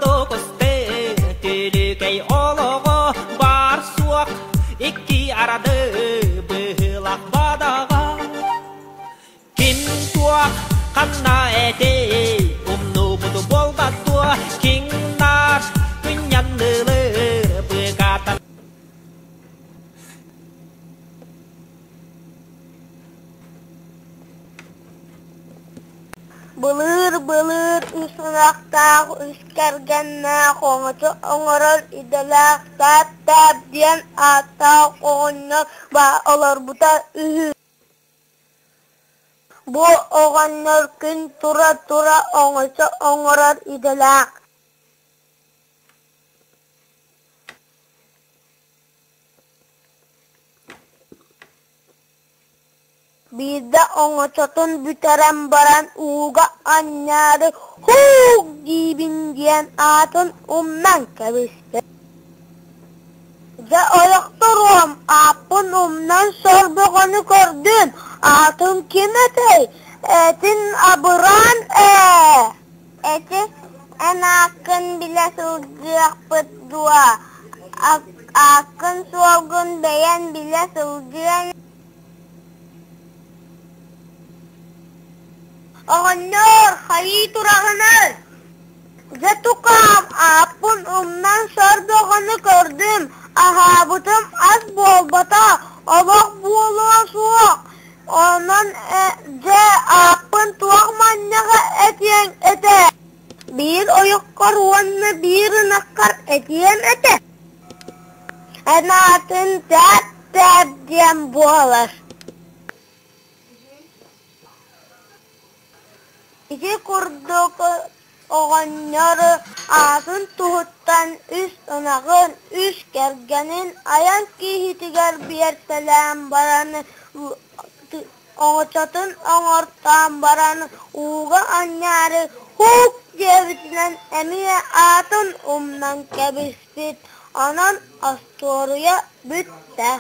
Ордук Түлүкэй олоҕо бар суох икки арады быһыылах бадаҕа. Ким туох ханна этэй умнубуту буолбат дуо киҥнаар күнньаннылыр быыкаатан. Былыыр-былыр үс ынахтаах, үс кэргэннээх оҥочо оҥорор идэлээх Тээп-Тээп диэн ааттаах оҕонньор олорбута үһү. Бу оҕонньор күн тура-тура оҥочо оҥорор идэлээх. Биирдэ оҥочотун бүтэрэн баран ууга анньаары «Һуук» диибин диэн аатын умнан кэбиспит. Дьэ ойохторуом, ааппын умнан сор бөҕөнү көрдүм, аатым ким этэй, этин абыраан ээ Эти эн ааккын билэ сылдьыахпыт дуо, ааккын-суолгун бэйэҥ билэ сылдьыаҥ Оҕонньор, хайыы тураҕыный? Дьэ тукаам, ааппын умнан сор бөҕөнү көрдүм, аһаабытым ас буолбата, олох буолуо суох, онон дьэ ааппын туох манньаҕа этиэҥ этэ? Биир ойоххор уонна биир ынаххар этиэм этэ. Эн аатын Тээп-Тээп диэн буолар. Ити курдук оҕонньор аатын туһуттан үс ынаҕын, үс кэргэнин айан киһитигэр биэртэлээн баран оҥочотун оҥортоон баран ууга анньаары «Һуук» диэбитинэн эмиэ аатын умнан кэбиспит, онон остуоруйа бүттэ.